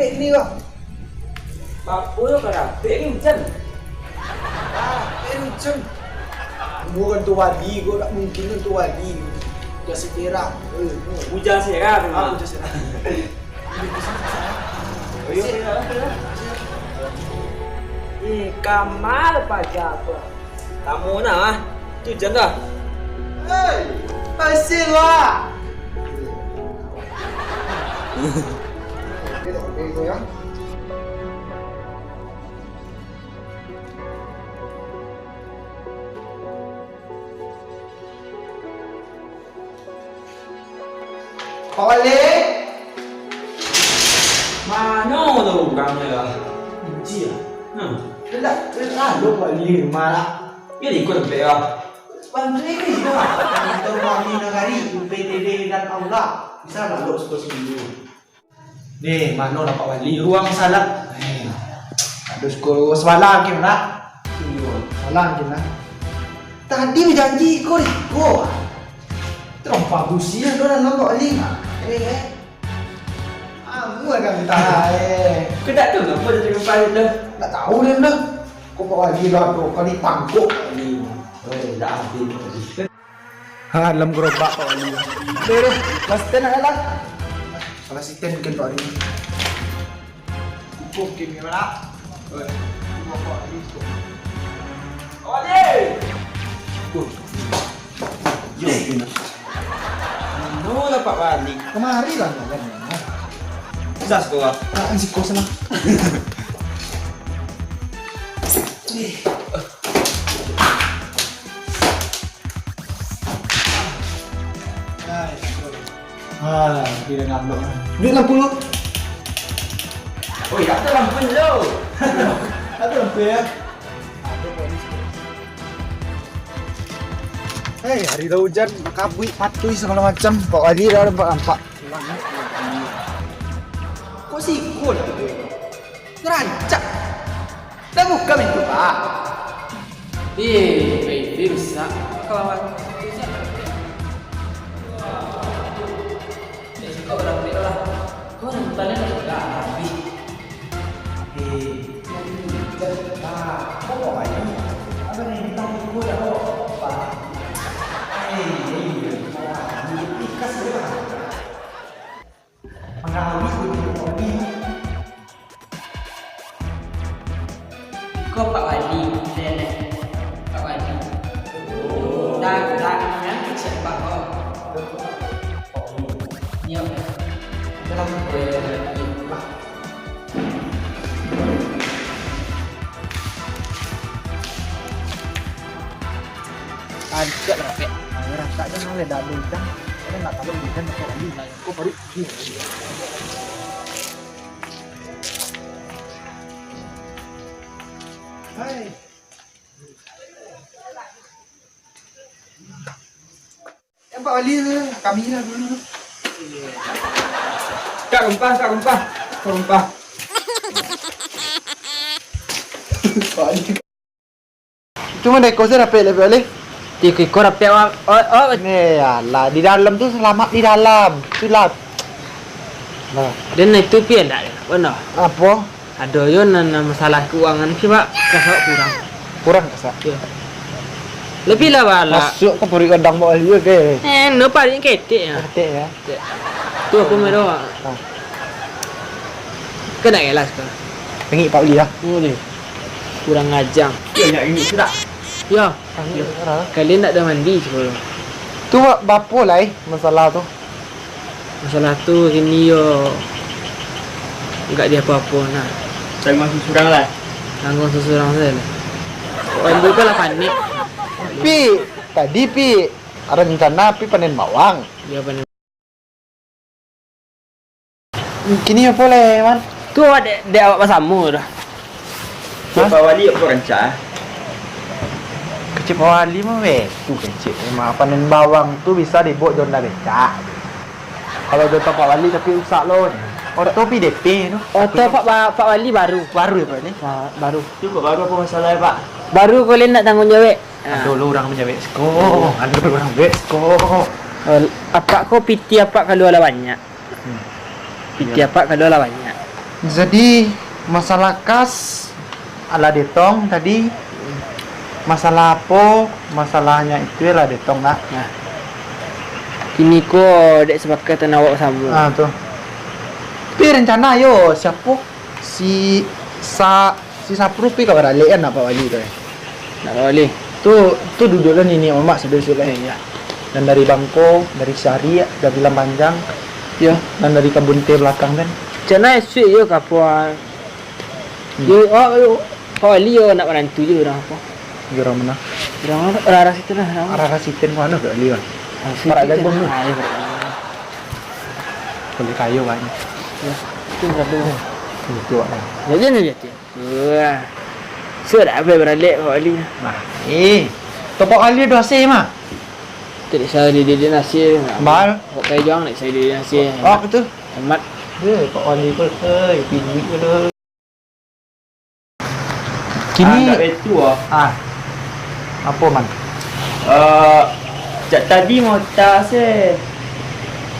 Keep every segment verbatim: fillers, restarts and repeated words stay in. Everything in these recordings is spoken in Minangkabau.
Ni, Bang. Apo yo karapek ni, Chan? Ah, eh, Chan. Bukan tu wali, gua tak mungkin tu wali. Ujan serah. Eh, Ujan serah tu, ah, Mak. Ujan serah. Oh, iya, iya, iya. Hmm, Kamal paja tu. Tamu nah, ah. Tu Ujan dah. Hei, hasil lah. Pak Wali? Mano tu urangnyo lah? Kunci lah. Hmm. Dah, dah, dah, Pak Wali, rumah lah. Yo, di ikut tempat lah. Bantu ini juga. Kantor kami nagari, U P T D dan aula. Bisa lah, lo suka sendiri. Ni, mano lah Pak Wali, ruang salat. Eh, ado siko sabalah mungkin nak. Sabalah mungkin nak. Tadi bajanji iko, iko. Terompa busi lah tu dalam Pak Wali. Eh, eh. Amu lah kami tahan, eh. Kau tak tahu ngapa dia terompa tu? Tak tahu dia dah. Kau Pak Wali lah tu, kau ditangkap Pak Wali. Eh, dah habis Pak Wali. Ha, dalam gerobak Pak Wali. Deh, deh, plastik nak lah. Salah siten mungkin Pak Wali. Hukum mungkin ni, Mak. Oi, hukum Pak Wali, hukum. Pak Wali! Hukum. Yo, Pina. Mano lah Pak Wali? Kamari lah, Mak. Dah sekolah. Ah, siko sana. Ah, kira ngambek. Duit enam puluh. Oi, ado lampu lo. Ado lampu yo. Hei, hari lah ujan, kabuik, patuih sagalo macam. Pak Wali lah nampak-nampak. Kok siko lah? Rancak. Dah buka pintu, Pak. Iye, wifi rusak. Kawan. Rusak. Dah suka barang beli lah. Kau nonton dah sudah habis. Eh, ah, kau mau main? Apa ni? Entah ikut apa. Pak. Eh, iya. Ikhlas je lah. Mangawis tu kopi. Iko Pak Wali, nenek. Pak Wali. Tak, tak, yang kecil Pak, oh. Iya. Dalam, eh, Rancak lah, Pek. Rancak je lah, dah ada ikan. Saya nggak tahu ikan apa lagi. Kok baru? Hai. Ya, Pak Wali, kami lah dulu. Kak Rumpah, Kak Rumpah, Kak Rumpah. Pak Wali. Cuma dek kau saja dapek lebih oleh. Iko-iko dapek, Wak. Oh, oh. Ni, alah, di dalam tu selamat di dalam. Itulah. Nah. Dan itu pi ndak, benar. Apa? Ado yo nan, nan masalah keuangan sih, Pak. Kasak kurang. Kurang kasak? Yo. Lebih lah, Pak, lah. Masuk ke puri kadang bawah dia ke? Eh, no, paling ketek ya. Ketek ya. Tu aku mero. Ah. Kena jelas kau. Pengik Pak Uli lah. Oh, ni. Kurang ajar. Yo, nak ini sudah. Yo. Kalian tak ada mandi sebelum. Tu, Pak, bapo lah, eh, masalah tu? Masalah tu kini yo agak di apo-apo nah. Tangguang surang lah. Tangguang surang saja lah. Wandi ko lah panik. Pi, tadi Pi, ada rencana Pi panen bawang. Yo, panen. Kini apo lai, Man? Tu awak dek, dek awak basamo tu. Kecek Pak Wali apo rancak? Kecek Pak Wali mah weh, tu kecek. Memang panen bawang tu bisa dibuat jo Honda becak. Kalau jo Pak Wali tapi rusak lo. Oto P D P tu. Oto Pak Wa-, Pak Wali baru. Baru ya, Pak, ni? Nah, baru. Tu kok baru, apo masalah, Pak? Baru ko lai nak tanggung jawab. Ha. Ado lo urang manjawek siko. Ado lo urang jawek siko. Oh, apak ko pitih apak kalua lah banyak. Hmm. Pitih apak kalua lah banyak. Jadi, masalah kas, alah detong tadi. Masalah apo? Masalahnyo itu lah detong lah. Nah. Kini ko dek sapakatan awak samo. Ah, tu. Tapi rencana yo, siapo? Si Sa-, si Sapru pi ka baralek kan, Pak Wali tu, eh? Nak Pak Wali. Tu, tu duduak lah niniak mamak sudah sudah. Eh, ya. Dan dari Bangko, dari Sariak, dari Lambanjang. Ya. Dan dari kabun teh belakang kan. Cana esok yo ka apo? Hmm. Yo, oh, yo. Pak Wali yo nak manantu je urang apo? Yo, urang mana? Urang, urang arah situ lah, urang. Arah situ mana Pak Wali, Bang? Arah situ. Parak Jaguang tu. Ah, yo, Parak Jaguang. Kulit kayu banyak. Ya, itu satu. Itu, Bang. Jadi ni jadi. Wah. Sudah apa baralek Pak Wali? Nah, eh. Tu Pak Wali doh ase mah. Tidak saya di dia nasi. Bal. Kok kayak juang nak saya di nasi. Oh, betul. Amat. Eh, Pak Wali pun, eh, pindik ke tu. Kini. Ah, ndak itu ah. Ah. Apo, Man? Eh, cak tadi mau tas eh.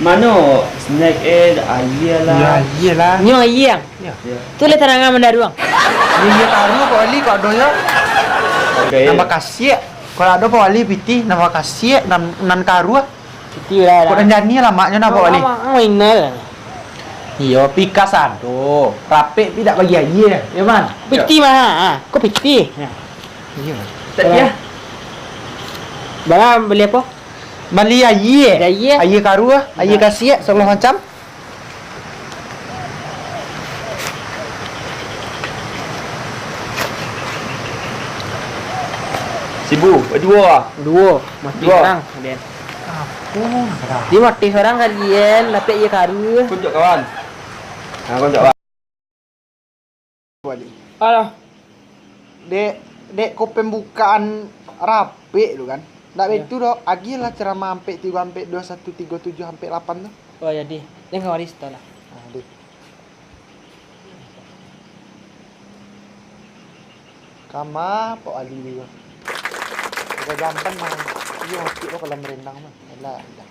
Mano snack eh, aia lah. Ya, aia lah. Nyo aia. Ya. Ya. Tu lah tarangan mandaruang. Aia karuah Pak Wali kok ado yo. Oke. Nambah kasiak. Kalau ado Pak Wali pitih, nambah kasiak, nan, nan karuah. Pitih lah. Kok nan jani lamaknyo nah, Pak Wali? Ang, ang, ang, ang. Iyo, pikas ado. Rapek pi dak bagi aia. Yo, Man? Pitih mah. Ah, kok pitih? Ya. Iyo. Tak ya. Bala bali apo? Bali aia. Aia. Aia karuah, aia kasiak, sagalo macam. Sibu, eh, duo ah. Duo, mati surang, den. Apo nak kata? Dia mati surang kalian, dapek aia karuah. Kunjuk kawan. Ha, kunjuk kawan. Alah. Dek, dek ko pembukaan rapek tu kan. Ndak baitu doh, agiahlah ceramah ampek tigo, ampek duo, satu tigo tujuh, ampek lapan tu. Oh, jadi. Jangan waris tu lah. Ah, deh. Kama Pak Wali juga. Udah jamban mah. Iyo, masuk lo kolam renang mah. Alah, alah.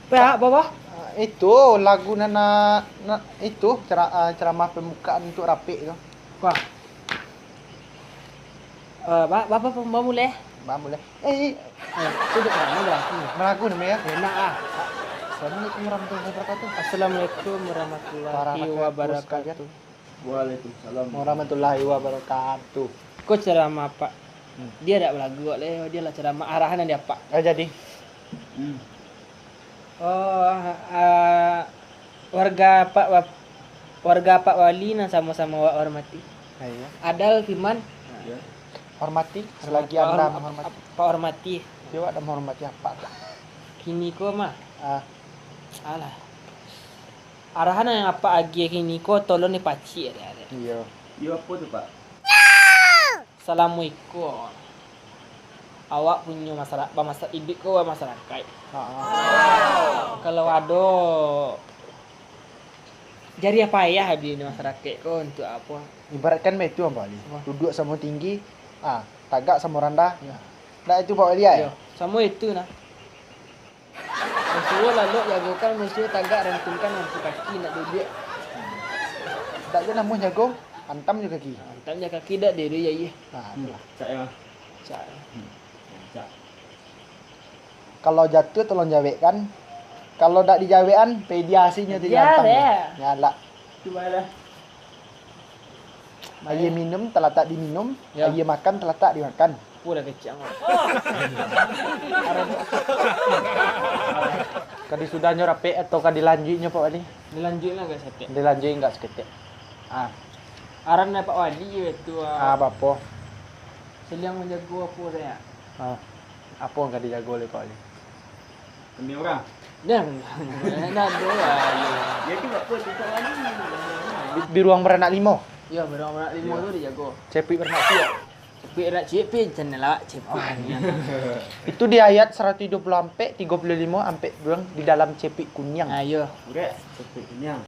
Pak, apo, Bah? Ah, itu lagu nan, nan, itu cera-, ah, ceramah pembukaan untuk rapek tu. Wah. Eh, ba-, ba-, ba-, ba-, mulai? Ba-, mulai. Eh, eh. Eh, tu dek mano balagu? Balagu namo yo? Enak ah. Assalamualaikum warahmatullahi wabarakatuh. Assalamualaikum warahmatullahi wabarakatuh. Waalaikumsalam warahmatullahi wabarakatuh. Ko ceramah apak. Hmm. Dia dak balagu kok leh, dia lah ceramah arahan dari apak. Oh, jadi. Hmm. Oh, ah, warga Pak Wap-, warga Pak Wali nan samo-samo awak hormati. Ah, iya. Adal Firman. Iya. Hormati, selagi Anda menghormati. Pak hormati. Dia awak dah menghormati apa? Kini ko mah. Ah. Alah. Arahan yang apak agiah kini ko tolong dipacik arek-arek. Iya. Iya, apa tu, Pak? Salamo iko, awak punyo masara-, bamasa-, iduik ko bamasarakaik. Ha. Kalau ado jariah payah di masarakaik ko, untuk apo? Ibaratkan baitu, Abang Ali. Apa? Duduak samo tinggi, ah, tagak samo randah. Ya. Ndak itu, Pak Wali, ai? Yo, samo itu nah. Musuh lalok jagokan, musuh tagak rentungkan, mampu kaki nak duduak. Dak jo namuah jago, antam jo kaki. Antam jo kaki dak diri ya, iya. Nah, hmm, itulah. Cak ya. Cak. Hmm. Cak. Kalau jatuah tolong jawekkan. Kalau dak dijawekkan, pediasinyo tu diantam. Ya. Nyalak. Cubalah. Aia minum talatak diminum, ya, aia makan talatak dimakan. Udah kecil. Ka disudahnyo rapek atau ka dilanjuiknyo, Pak Wali? Dilanjuik lah, guys, saketek. Dilanjuik enggak saketek. Ah. Aran Pak Wali itu, ah. Ah, apo? Saliang manjago apo sajo? Ah. Apo yang ka dijago oleh Pak Wali? Kami orang. Dah, dah, dah, dah, ya. Jadi, buat apa tu, Pak Wali? Bi-, biruang baranak limo. Ya, biruang baranak limo tu dijago. Cepuik baranak siak. Cepik lah, cepik, jangan lah, cepik. Itu di ayat seratus dua puluh ampek, tiga puluh lima ampek duang di dalam cepik kuniang. Ayo. Urek, cepik kuniang.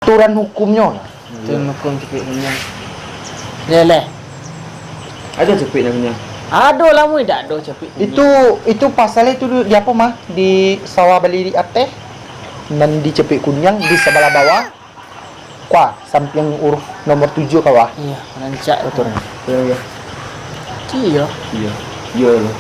Aturan hukumnyo. Itu hukum cepik kuniang. Leleh. Ada cepik namanya. Ado lah, mui dak ado cepik kuniang. Itu itu pasalnya itu di apa mah, di sawah balirik ateh, nan di cepik kuniang di sebelah bawah. Kua, sampiang huruf nomor tujuh kawah. Iya, rancak. Betul. Ya, ya. Iya. Iya. Iya lah.